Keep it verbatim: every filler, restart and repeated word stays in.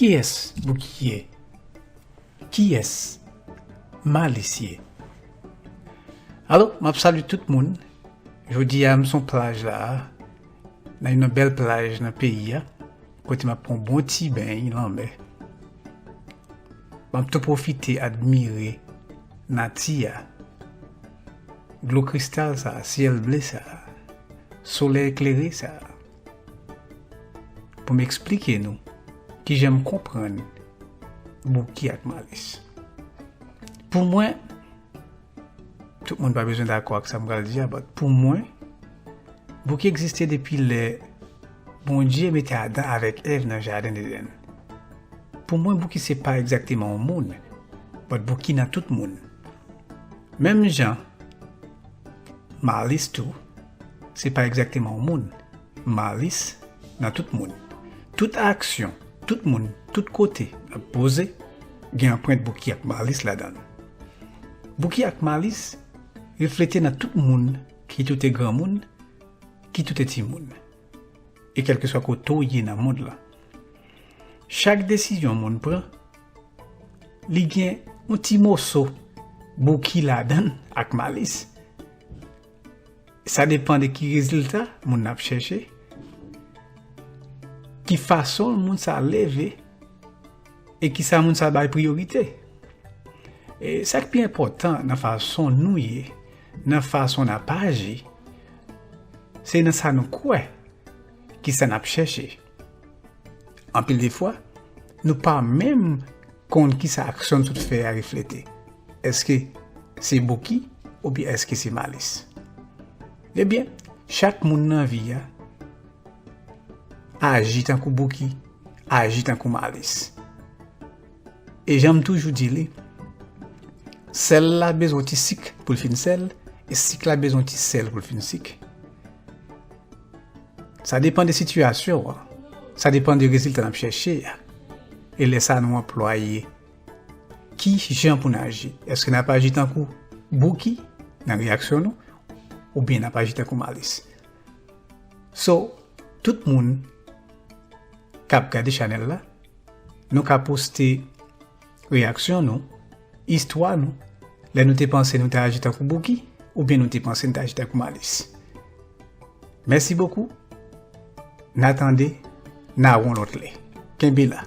Kiyès Bouki ye? Kiyès Malis ye? Alo, m ap salye tout moun. Jodi a, m sou plaj la, nan yon bèl plaj nan peyi a, kote m ap pran yon bon ti beny lanmè. M ap tou pwofite admire nati a, dlo kristal sa, syèl ble sa, solèy eklere sa, pou m eksplike nou kijan m konprann Bouki ak Malis. Pou mwen, tout moun pa bezwen dakò ak sa m pral di a, but pou mwen, Bouki egziste depi lè Bondye mete Adan avèk Èv nan jaden Edenn. Pou mwen, Bouki se pa egzakteman yon moun, but Bouki nan tout moun. Menm jan Malis tou, se pa egzakteman yon moun. Malis nan tout moun. Tout aksyon, tout moun, tout kote n ap poze, gen anprent Bouki ak Malis ladan l. Bouki ak Malis reflete nan tout moun, kit ou te granmoun, kit ou te timoun. E kèlkeswa kote w ye nan mond lan. Chak desizyon moun pran, li gen yon ti moso Bouki ladan l ak Malis. Sa depann de ki rezilta moun nan ap chèche, ki fason moun sa leve, e kisa moun sa bay priyorite. E sa k pi enpòtan nan fason nou ye, nan fason n ap aji, se nan sa nou kwè, kisa n ap chèche. Anpil de fwa, nou pa menm konn kisa aksyon n sot fè a reflete. Èske se Bouki oubyen èske se Malis? Ebyen, chak moun nan vi a aji tankou Bouki, aji tankou Malis. E jan m toujou di li, sèl la bezwen ti sik pou l fin sèl, e sik la bezwen ti sèl pou l fin sik. Sa depann de sitiyasyon an, sa depann de rezilta n ap chèche a. E lè sa nou anplwaye, ki jan pou n aji? Èske n ap aji tankou Bouki nan reyaksyon nou, oubyen n ap aji tankou Malis? So, tout moun k ap gade chanèl la, nou ka poste reyaksyon nou, istwa nou, lè nou te panse nou te aji tankou Bouki, oubyen nou te panse nou te aji tankou Malis. Mèsi bokou. N a tande, n a wè yon lòt lè. Kenbe la.